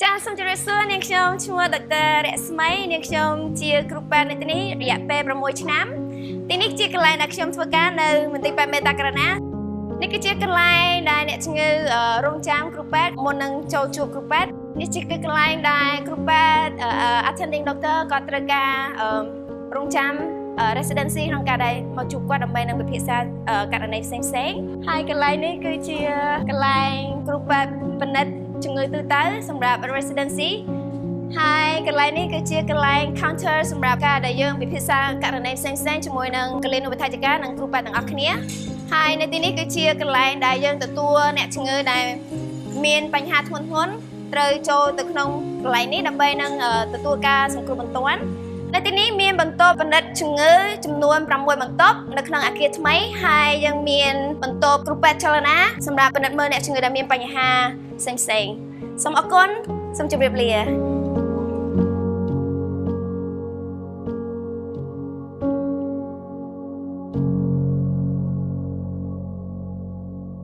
ចាសសូមជម្រាបសួរនាងខ្ញុំឈ្មោះ Doctor រស្មីនាងខ្ញុំជាគ្រូពេទ្យនៅទីនេះរយៈពេល6ឆ្នាំទីនេះជាកន្លែងដែលខ្ញុំធ្វើការនៅមន្ទីរពេទ្យមេតាក្រណានេះគឺជាកន្លែងដែលអ្នកជំងឺអឺរងចាំគ្រូពេទ្យមុននឹងចូលជួបគ្រូពេទ្យនេះជាគឺកន្លែងដែលគ្រូពេទ្យអឺ attending doctor ក៏ត្រូវការអឺរងចាំ residency ក្នុងការដែលមកជួបគាត់ដើម្បីនឹងពិភាក្សាករណីផ្សេងៗហើយកន្លែងនេះគឺជាកន្លែងគ្រូពេទ្យពិនិត្យជំងឺទូទៅសម្រាប់ residency ហើយកន្លែងនេះគឺជាកន្លែង counter សម្រាប់ការដែលយើងពិភាក្សាករណីផ្សេងៗជាមួយនឹងគិលានុបដ្ឋាយិកានិងគ្រូពេទ្យទាំងអស់គ្នាហើយនៅទីនេះគឺជាកន្លែងដែលយើងទទួលអ្នកជំងឺដែលមានបញ្ហាធ្ងន់ធ្ងរត្រូវចូលទៅក្នុងកន្លែងនេះដើម្បីនឹងទទួលការសង្គ្រោះបន្ទាន់នៅទីនេះមានបន្ទប់ពិនិត្យជំងឺចំនួន6បន្ទប់នៅក្នុងអគារថ្មីហើយយើងមានបន្ទប់គ្រូពេទ្យចលនាសម្រាប់ពិនិត្យមើលអ្នកជំងឺដែលមានបញ្ហាផ្សេងៗសូមអរគុណសូមជម្រាបលា។